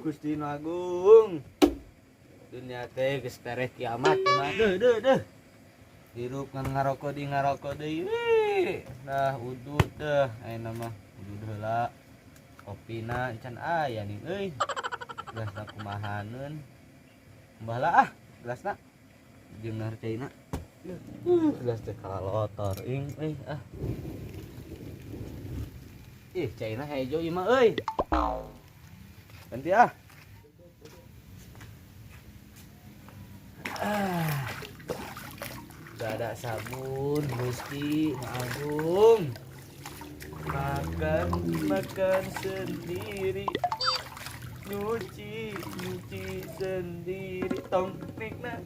Gusti Nu Agung. Dunia teh geus tereh kiamat mah. Deuh deuh deuh. Hirup ngan ngarokok di ngarokok deui we. Nah, udut deh ayeuna mah udut heula. Kopina encan aya nih euy. Gelasna kumahaneun. Mbah lah ah, gelasna. Jeung nahar caina. Gelas teh kalalotor ing euy ah. Ih, caina hejo ieu mah euy. Ganti ah. Ah. Gak ada sabun, Gusti, Agung. Makan, makan sendiri. Nyuci, nyuci sendiri. Tong nikna.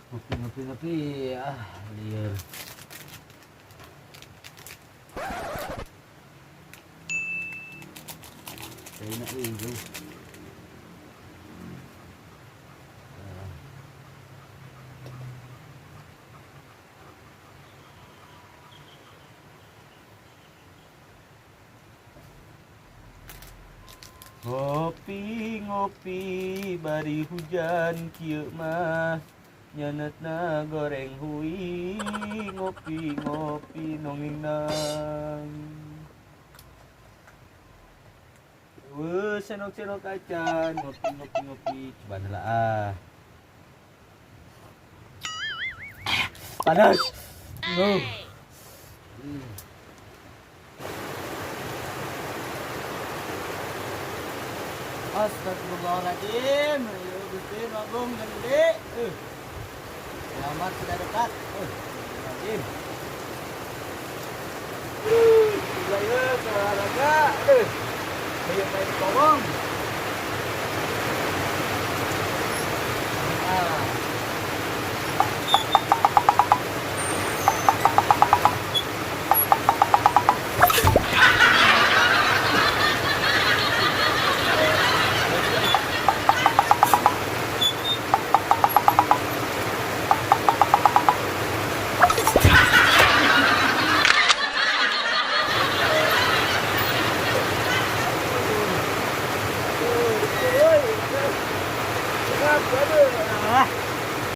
Ngopi, ngopi, ngopi. Ah, liar. Kayaknya ini. Ngopi ngopi bari hujan kieu mah nyeunetna goreng hui ngopi ngopi nonginang. Weuh senok-senok acan ngopi ngopi ngopi coba heula ah. Panas. No. Astagfirullahaladzim. Ya Gusti Agung dan gede. Selamat sudah dekat. Astagfirullahaladzim. Gila ya, olahraga. Ayo main tolong.